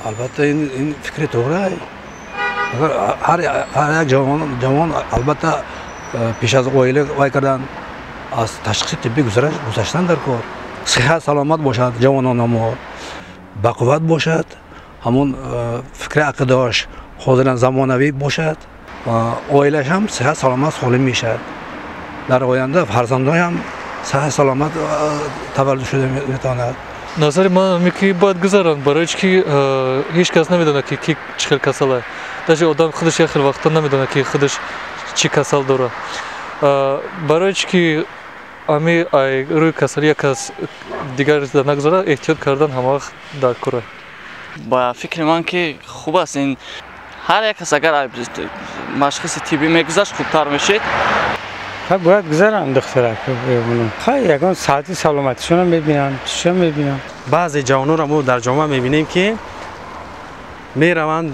Албатта, ин фикри тоғра. Агар ҳар як ҷавон албатта пеш аз оила вай кардан аз ташхиси тиббӣ гузаштан дар кор. Сиҳат саломат бошад, ҷавонони мо бақувват бошад, ҳамон фикри ақидааш ҳозиран замонавӣ бошад, оилаш ҳам сиҳат саломат солим мешавад. Дар оянда фарзандоям сиҳат саломат таваллуд шуда метавонад. Назари ман ҳаме ки бояд гузаранд, барои чи ки ҳеҷ кас намедонад, ки ки чӣ хел касал аст. Даже одам худаш як хел вақта намедонад, ки худаш чӣ касал дорад. Барои чи ки ами ай рӯи касалӣ як кас дигар нагузарад, эҳтиёт кардан ҳамавақт дар кор аст. Ба фикри ман, ки хуб аст ин. Ҳар як кас агар машхиси тиббӣ мегузашт, хубтар мешид. Бояд гузаранд духтарак. Хай, ягон саати саломатишонро мебинанд, чишо мебинанд. Баъзе ҷавононро мо дар ҷомеа мебинем, ки мераванд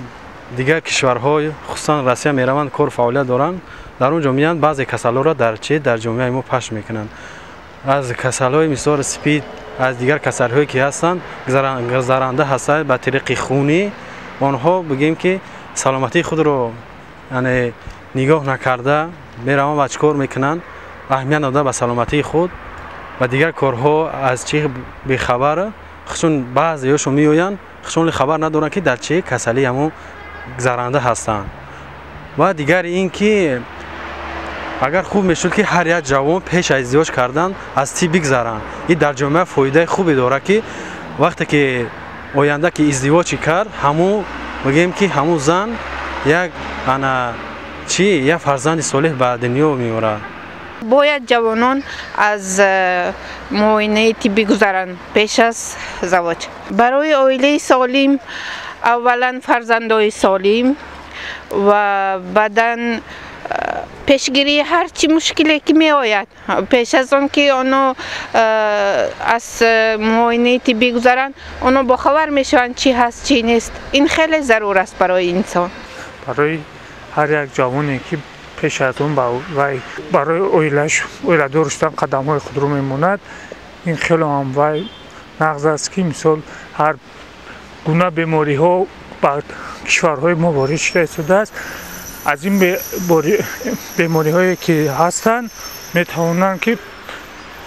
дигар кишварҳо, хусусан Россия мераванд, кор фаъолият доранд, дар он ҷо меянд, баъзе касалҳоро дар чи дар ҷомеаи мо пахш мекунанд. Аз касалҳои мисол СПИД, аз дигар касалҳое ки ҳастанд, гузаранда ҳастанд ба тариқи хунӣ, онҳо бигем ки саломатии худро яъне нигоҳ накарда мераванд ва чӣ кор мекунанд, аҳамият надода ба саломатии худ ва дигар корҳо аз чӣ бехабар, хусусан баъзеҳошон меоянд, хусусан хабар надоранд, ки дар чӣ касалии ҳамон гузаранда ҳастанд. Ва дигари ин ки агар хуб мешуд, ки ҳар як ҷавон пеш аз издивоҷ кардан аз тиб бигзаранд. Ин дар ҷомеа фоидаи хубе дорад, ки вақте ки оянда ки издивоҷе кард, ҳамун бигем ки ҳамун зан як ана чӣ як фарзанди солеҳ ба дунё меорад. Бояд ҷавонон аз муоинаи тиббӣ гузаранд пеш аз завоҷ. Барои оилаи солим аввалан фарзандои солим ва баъдан пешгирии ҳар чӣ мушкиле ки меояд. Пеш аз он ки оно аз муоинаи тиббӣ гузаранд, оно бохабар мешаванд, чӣ ҳаст, чӣ нест. Ин хеле зарур аст барои инсон. Барои ҳар як ҷавоне ки пеш аз он вай барои оилаш оиладор шудан қадамҳои худро мемонад, ин хеле ҳам вай нағз аст, ки мисол ҳар гуна бемориҳо ба кишварҳои мо ворид шуда истодааст. Аз ин бемориҳое ки ҳастанд, метавонанд ки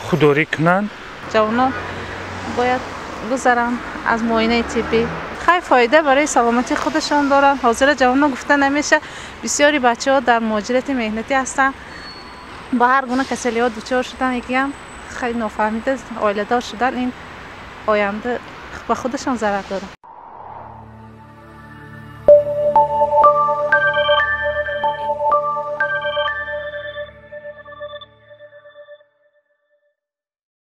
худдорӣ кунанд. Ҷавонон бояд гузаранд аз муоинаи тиббӣ. Хай, фоида барои саломатии худашон доранд. Ҳозира ҷавонон гуфта намеша, бисёри бачаҳо дар муҳоҷирати меҳнатӣ ҳастанд, ба ҳар гуна касалиҳо дучор шудан, якиам хай нофаҳмида оиладор шудан, ин оянда ба худашон зарар дорад.